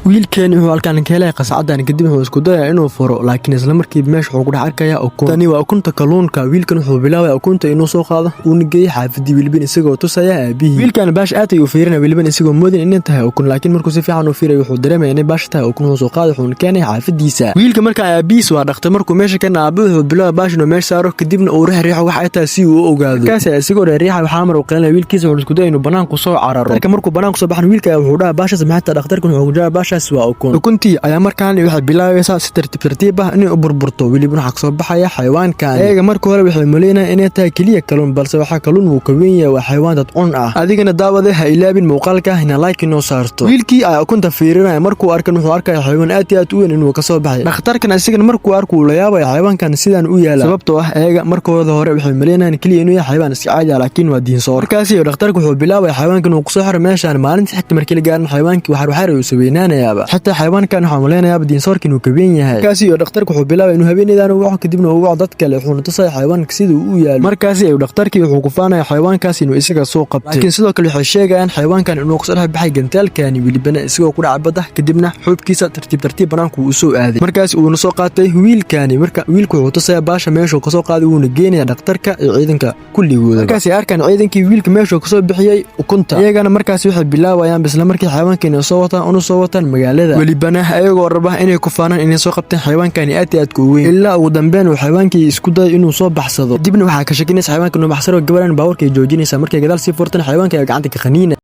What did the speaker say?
Wiilkeeni wuxuu halkan ka helay qascadan. Kadib wuxuu isku dayaa inuu furo, laakiin isla markiiba meesha wuxuu ku dhex arkayaa ukun. Tani waa ukunta kalluunka. Wiilkan wuxuu bilaabaya ukunta inuu soo qaado, uuna geeyey xaafadii, weliban isagoo tusaya aabihii. Wiilkan baash aad ayuu fiirinaya, weliban isagoo moodin inay tahay ukun, laakiin markuu si fiican u fiirayo, wuxuu dareemaya inay baasha tahay ukun. Wuxuu soo qaaday, wuxuuna keenay xaafadiisa. Wiilka markaa aabihiis waa dhaqtay. Markuu meesha keena aabi, wuxuu bilaabay baash inuu meesha saaro, kadibna uu riix riixo wax ay tahay si uu u ogaado. Markaas isagoo riixriixa, waxaa mar uu qelinaya wiilkiisa, wuxuu isku dayay inuu banaanku soo cararo. Marka markuu banaanku soo baxan, wiilka wuxuu dhaha: "Baashaas maxay tahay?" Dhakhtarkan wuxuu ku jawaabay: "Baashaas waa ukun." Ukuntii ayaa markaan waxay bilaabaysaa si tartiib tartiib ah inay u burburto. Weliba waxaa kasoo baxaya xayawaankan. Ayaga marka hore waxay maleynayaan inay tahay keliya kaluun, balse waxaa kaluun wuu ka weyn yahay, waa xayawaan dad cun ah. Adigana daawade, ha ilaabin muuqaalka ina like inoo saarto. Wiilkii ayaa ukunta fiirinaya. Markuu arkan, wuxuu arkaya xayawaan aad iyo aad u weyn inuu kasoo baxay. Dhakhtarkan isagana markuu arko, uu la yaabaya xayawaankan sidaan u yaala, sababtoo ah ayaga markooda hore waxay maleynayaan keliya inuu yahay xayawaan iska caadi ah, laakiin waa diinsoor. Markaasi dhakhtarku wuxuu bilaabaya xayawaankan inuu kusoo xiro meeshaan. Maalinta xigta markii la gaarin, xayawaankii waxar waxar ayuu saweynaanayaaba. Xitaa xayawaankan waxaa malaynayaaba diinsoorka inuu ka weyn yahay. Markaasi iyo dhakhtarku wuxuu bilaabaya inuu haweeneydan u waco, kadibna uu waco dad kale, wuxuuna tusaya xayawaanka sida uu u yaalo. Markaasi ayuu dhakhtarkii wuxuu ku faanaya xayawaankaas inuu isaga soo qabtay, laakiin sidoo kale waxay sheegayaan xayawaankan inuu kusoo dhex baxay gantaalkani, welibana isagoo ku dhacay badda, kadibna xuubkiisa tartiib tartiib banaanku uu soo aaday. Markaas uuna soo qaatay wiilkani. Marka wiilku wuxuu tusaya baasha meeshuu kasoo qaaday, wuuna geenaya dhakhtarka iyo ciidanka kulligooda. Markaas ay arkaan ciidankii wiilka meeshuu kasoo bixiyey ukunta. Iyagana markaas waxay bilaabayaan isla markii xayawaanka inay soo wataan, una soo wataan magaalada, welibana ayagoo raba inay ku faanaan inay soo qabteen xayawaankani aad iyo aadka u weyn. Ilaa ugu dambeyn uu xayawaankii isku dayay inuu soo baxsado. Kadibna waxaa ka shakinaysa xayawaanka inuu baxsado gabadhan. Baawarka ay joojinaysa. Markay gadaal sii furtan, xayawaanka ay gacanta ka qaniina.